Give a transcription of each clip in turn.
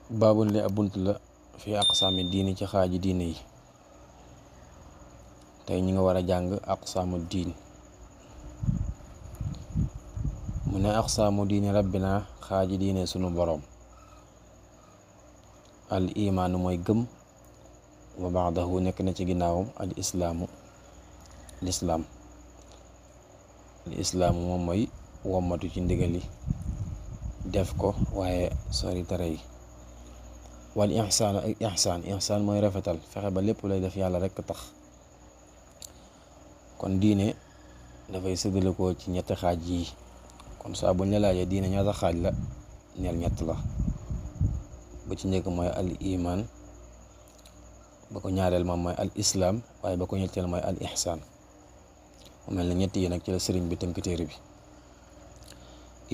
baabul li ab bunt la fi aqsaami diini ci xaaji diine yi. tey ñi nga war a jàng aqsaamu diin. mu ne aqsaamu diini rabbina xaaji diine sunu boroom. al imaanu mooy gëm, wa baadahu nekk na ci ginnaawam al islaamu lislaam. al islaamu moom mooy wommatu ci ndigali def ko waaye sori tere yi. wal ihsaanu ak ihsaan mooy rafetal, fexe ba lépp lay def yàlla rekk tax. kon diine dafay séddale ko ci ñetti xaaj yi. kon saa buñ la laajee diine ñaata xaaj la, neel ñett la. ba ci njëkk mooy al iman, ba ko ñaareel moom mooy al islaam, waaye ba ko ñetteel mooy al ihsaan. mu mel ne ñett yi nag ci la sëriñ bi tënk téere bi.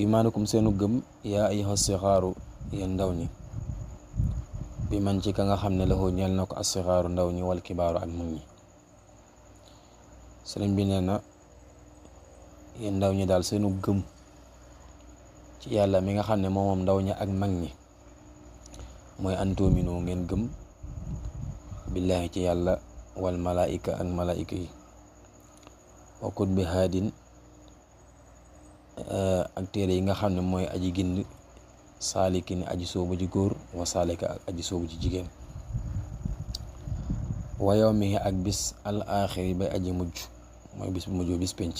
imaanukum seenu gëm, yaa ayyuha sixaaru yéen ndaw ñi, bi man ci ka nga xam ne lahu ñeel na ko asixaaru ndaw ñi wal kibaaru ak mag ñi. sëriñ bi nee na yéen ndaw ñi daal seenu gëm ci yàlla mi nga xam ne moom ndaw ñi ak mag ñi mooy an tuuminu ngeen gëm billaahi ci yàlla wal malaayika ak malaayika yi, wa kutbi haadin ak téere yi nga xam ne mooy aji gind, saalikin aji soobu ji góor, wa saalika ak aji soobu ji jigéen, wa yawmihi ak bis al aaxiri bay aji mujj, mooy bis bu mujj bis penc,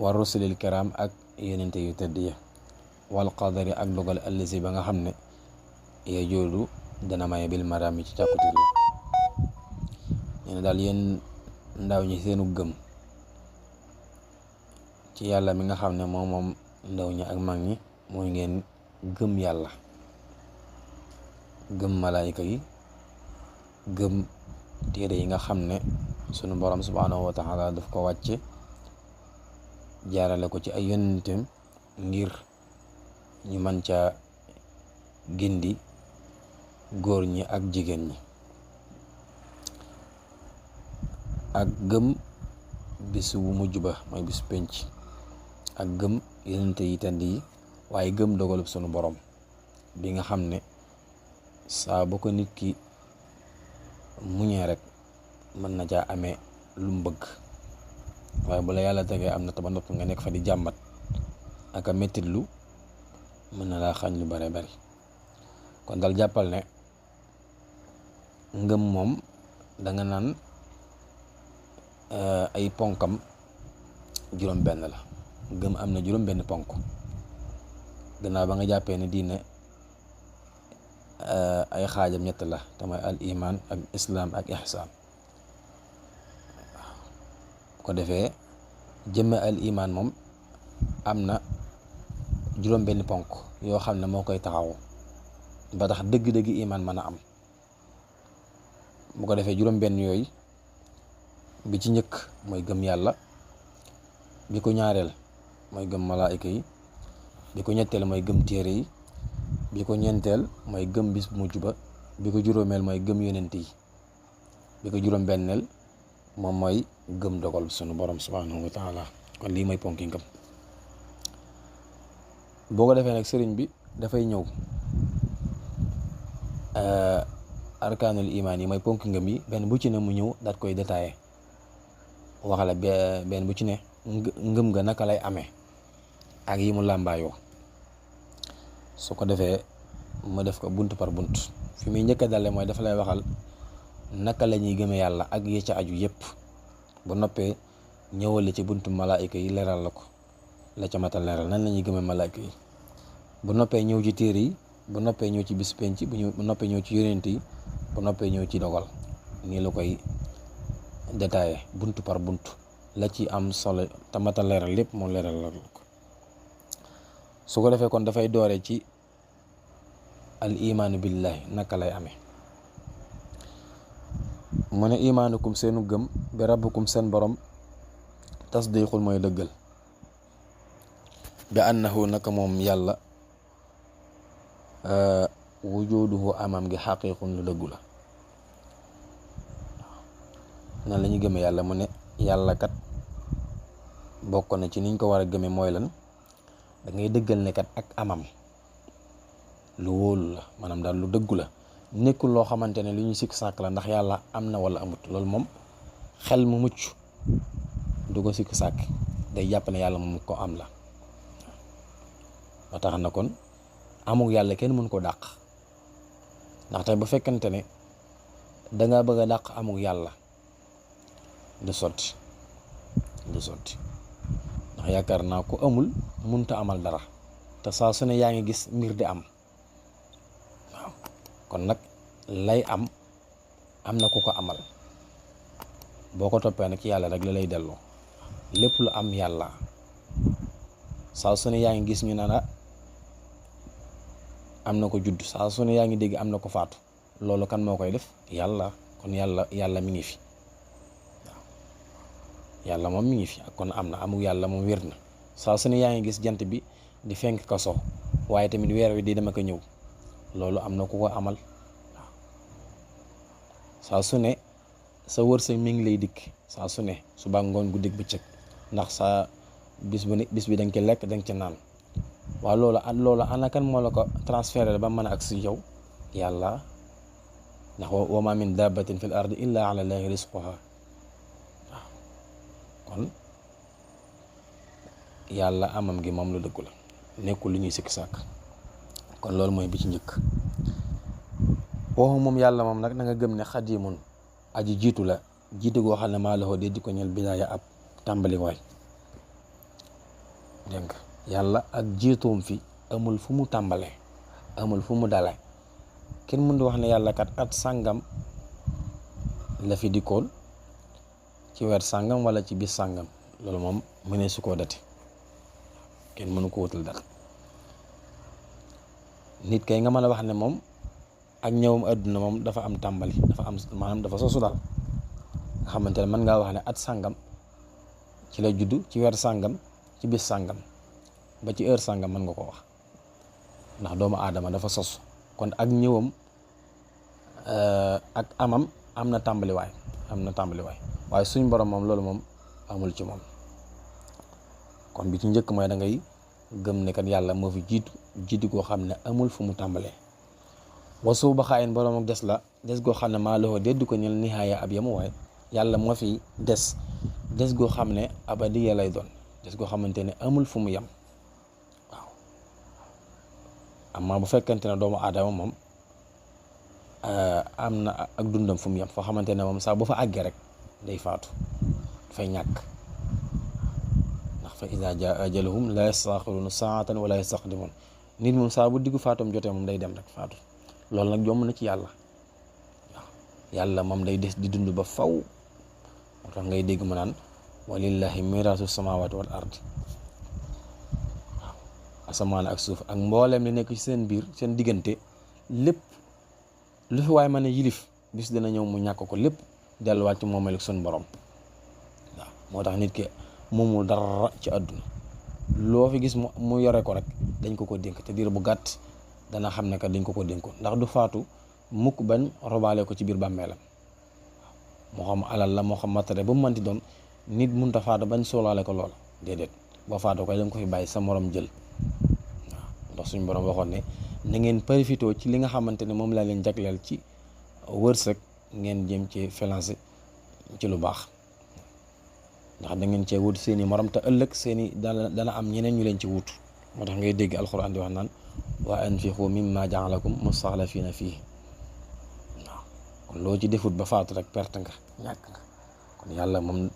wa rusulil kiram ak yenente yu tedd ya, wal qadari ak dogal allazi ba nga xam ne ya joodu dana maye bil marami ci càkkutir la. nee na daal yéen ndaw ñi seenu gëm ci yàlla mi nga xam ne moom ndaw ñi ak mag ñi mooy ngeen gëm yàlla, gëm malaayika yi, gëm téere yi nga xam ne sunu borom subhaanahu wa taala daf ko wàcce jaarale ko ci ay yonentam ngir ñu mën ca gindi góor ñi ak jigéen ñi, ak gëm bis bu mujj ba mooy bis penc, ak gëm yonente yi tedd yi, waaye gëm dogalub sunu borom bi nga xam ne saa bu ko nit ki muñee rek mën na caa amee lu mu bëgg. waaye bu la yàlla tegee am na te ba noppi nga nekk fa di jàmbat ak a mettit lu mën na laa xañ lu bare bari. kon dal jàppal ne ngëm moom danga naan ay ponkam juróom benn la. ngëm am na juróom benn ponk. gannaaw ba nga jàppee ne diine ay xaajam ñett la, te mooy al iman ak islaam ak ihsaan. ko defee jëmme al iman moom am na juróom benn ponk yoo xam ne moo koy taxawu ba tax dëgg-dëgg iman mën a am. bu ko defee juróom benn yooyu bi ci njëkk mooy gëm yàlla, bi ko ñaareel mooy gëm malaayika yi, bi ko ñetteel mooy gëm téere yi, bi ko ñeenteel mooy gëm bis bu mujj ba, bi ko juróomeel mooy gëm yonent yi, bi ko juróom benneel moom mooy gëm dogal sunu borom subhanahu wa taala. kon lii mooy ponki ngëm. boo ko defee nag sëriñ bi dafay ñëw arkaanul imaan yi mooy ponki ngëm yi, benn bu ci ne mu ñëw daat koy détaillé wax la benn bu ci ne ngëm nga naka lay amee ak yi mu làmbaayoo. su ko defee mu def ko bunt par bunt. fi muy njëkk a dale mooy dafa lay waxal naka la ñuy gëmee yàlla ak yi ca aju yépp. bu noppee ñëwale ci buntu malaayika yi leeral la ko la ca matal leeral nan la ñuy gëmee malaayika yi. bu noppee ñëw ci téere yi, bu noppee ñëw ci bis penc, bu noppee ñëw ci yonent yi, bu noppee ñëw ci dogal. nii la koy détaillé buntu par buntu la ci am solo te matal leeral lépp moom leeral la ko. su ko defee kon dafay doore ci al imaanu billahi naka lay amee. mu ne imaanukum seenu gëm bi rabbukum seen borom, tasdiqul mooy dëggal, bi annahu naka moom yàlla wujuduhu amam gi xaqiiqun lu dëggu la. nan la ñu gëmee yàlla. mu ne yàlla kat bokk na ci niñ ko war a gëmee mooy lan, da ngay dëggal ne kat ak amam lu wóolu la maanaam daal lu dëggu la nekkul loo xamante ne lu ñu sikk sàkk la ndax yàlla am na wala amut. loolu moom xel mu mucc du ko sikk sàkk, day jàpp ne yàlla moom ko am la. ba tax na kon amuk yàlla kenn mën ko dàq, ndaxte bu fekkente ne danga bëgg a dàq amuk yàlla du sotti ndax yaakaar naa ko amul munta amal dara, te saa su ne yaa ngi gis mbir di am. waaw kon nag lay am na ku ko amal, boo ko toppee nag yàlla rek la lay delloo. lépp lu am yàlla, saa su ne yaa ngi gis ñu naan am na ko judd, saa su ne yaa ngi dégg am na ko faatu. loolu kan moo koy def? yàlla. kon yàlla mi ngi fi. waaw yàlla moom mi ngi fi, kon am na amul yàlla moom wér na. saa su ne yaa ngi gis jant bi di fenk ka so, waaye tamit weer wi di dama ko ñëw, loolu am na ku ko amal. waaw saa su ne sa wërsëg mi ngi lay dikk, saa su ne suba ngoon guddi bëccëg, ndax sa bis bi danga ci lekk danga ci naan. waaw loolu ana kan moo la ko transféré ba mën a ak si yow? yàlla. ndax wa ma min dabbatin fil ardi illa ala llahi rizquha. waaw kon yàlla amam gi moom lu dëggu la, nekkul lu ñuy sikk sàkk. kon loolu mooy bi ci njëkk. waxu moom yàlla moom nag na nga gëm ne xadimun aji jiitu la, jiitu goo xam ne maa la xoo dee di ko ñel bidaaya ab tàmbali waay. dégg nga yàlla ak jiitoom fi amul fu mu tàmbalee, amul fu mu dale. kenn mën di wax ne yàlla kat at sàngam la fi dikkoon ci weer sàngam wala ci bis sàngam. loolu moom mënee su koo date, kenn mënu ko wutal dara. nit kay nga mën a wax ne moom ak ñëwam àdduna moom dafa am tàmbali, dafa am maanaam dafa sosu daal, nga xamante ne mën ngaa wax ne at sàngam ci la juddu, ci weer sàngam, ci bis sàngam, ba ci heure sàngam mën nga ko wax, ndax doomu aadama dafa sosu. kon ak ñëwam ak amam am na tàmbaliwaay, waaye suñ borom moom loolu moom amul ci moom. kon bi ci njëkk mooy da ngay gëm ne kat yàlla moo fi jiitu goo xam ne amul fu mu tàmbalee. wasu ba xaayin borom ak des goo xam ne maa loxo déddu ko ñel nihaaya ab yamu waaye yàlla moo fi des goo xam ne abadiya lay doon, des goo xamante ne amul fu mu yem. amma bu fekkente ne doomu aadama moom am na ak dundam fu mu yem, foo xamante ne moom saa bu fa àggee rek day faatu, dafay ñàkk. ndax fa iza jaa ajaluhum la yastaxiruuna saatan wala yastaqdimuun. nit moom saa bu diggu faatum jotee moom day dem rek faatu. loolu nag jomb na ci yàlla. waaw yàlla moom day des di dund ba faw. moo tax ngay dégg ma naan walillahi miraasu samaawaati wal ardi. asamaan ak suuf ak mboolem li nekk ci seen biir seen diggante lépp lu fi waaye mën a yilif bis dina ñëw mu ñàkk ko lépp delluwaat ci moomeel ak sun borom. waaw moo tax nit ki moomul dara ci àdduna, loo fi gis mu yore ko rek dañ ko dénk, te diir bu gàtt dana xam ne que dañ ko dénkoon, ndax du faatu mukk bañ robaale ko ci biir bàmmeelam. moo xam alal la moo xam matériel ba mu mënti doon, nit mënut a faatu bañ soolaale ko lool déedéet. boo faatu koy da nga ko fi bàyyi sa morom jël. waaw ndax suñ borom waxoon ne na ngeen profité ci li nga xamante ne moom laa leen jagleel ci wërsëg, ngeen jëm ci financé ci lu baax, ndax da ngeen cee wut seeni morom te ëllëg seeni dana am ñeneen ñu leen ci wut. moo tax ngay dégg alxuraan di wax naan wa anfiqu mimma jaalakum mustaxlafiina fii. waaw kon loo ci defut ba faatu rek perte nga, ñàkk nga. kon yàlla moom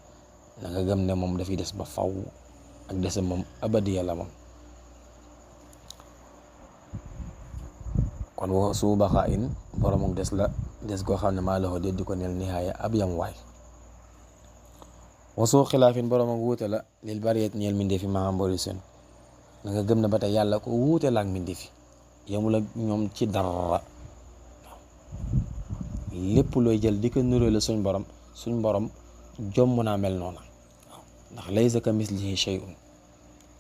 na nga gëm ne moom dafay des ba faw, ak dese moom abadi yàlla moom. kon wa su baxaa in borom ak des goo xam ne maa la di ko neel nihaaya ab yam waay. wasoo xilaafin borom ak wuute la lil bariyat ñeel mbindeef yi maa mbooli seen. na nga gëm ne ba tey yàlla ko wuute la ak mbindeef yi, yemul ak ñoom ci dara. lépp looy jël di ko nuroo la suñ borom jomm naa mel noona. waaw ndax laysa ka mislihi shay'un,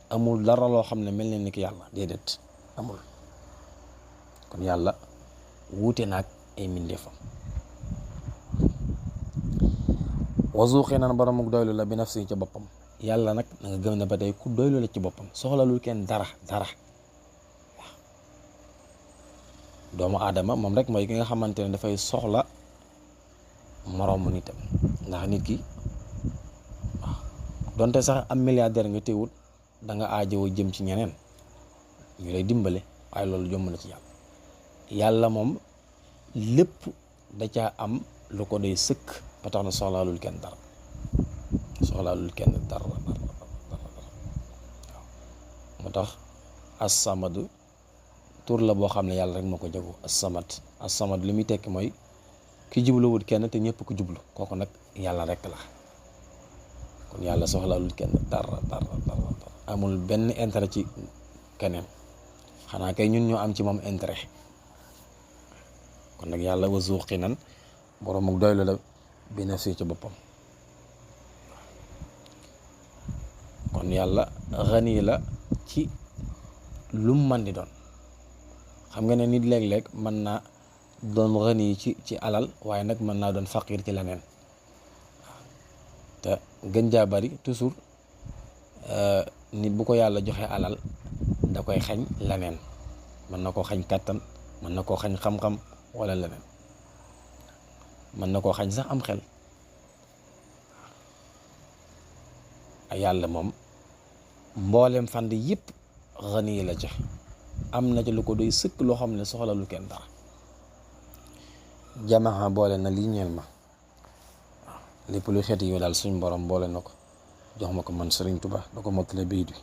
amul dara loo xam ne mel na ni ki yàlla, déedéet amul. kon yàlla wuute naag ay mbindeefam. wazuuxi naan borom ak doylu la bi nafsi ca boppam. yàlla nag na nga gëm ne ba tey ku doylu la ci boppam, soxlalul kenn dara. waaw doomu aadama moom rek mooy ki nga xamante ne dafay soxla moroomu nitam. ndax nit ki waaw donte sax am milliardaire nga teewul da nga aajowoo jëm ci ñeneen ñu lay dimbale, waaye loolu jomb na ci yàlla. yàlla moom lépp da caa am lu ko doy sëkk ba tax na soxlaalul kenn dara waaw moo tax as-samad tur la boo xam ne yàlla rek moo ko jago. as-samad li muy tekki mooy ki jubluwul kenn te ñëpp ko jublu, kooku nag yàlla rek la. kon yàlla soxlaalul kenn dara amul benn intérêt ci keneen, xanaa kay ñun ñoo am ci moom intérêt. kon nag yàlla wa zu qinan borom ak doylu la bi nafsi ci boppam. kon yàlla xani la ci lum man di doon. xam nga ne nit léeg-léeg mën naa doon xani ci alal, waaye nag mën naa doon faqir ci leneen. te gën jaa bari toujours nit bu ko yàlla joxe alal da koy xañ leneen. mën na koo xañ kàttan, mën na koo xañ xam-xam wala leneen, mën na koo xañ sax am xel. yàlla moom mboolem fànn yëpp xani la ca, am na ci lu ko doy sëkk loo xam ne soxla lu kenn dara. jamaxa boole na lii ñeel ma lépp lu xeeti yu daal suñ borom boole na ko jox ma ko man Sëriñ Tuubaa da ko mottale bayit wi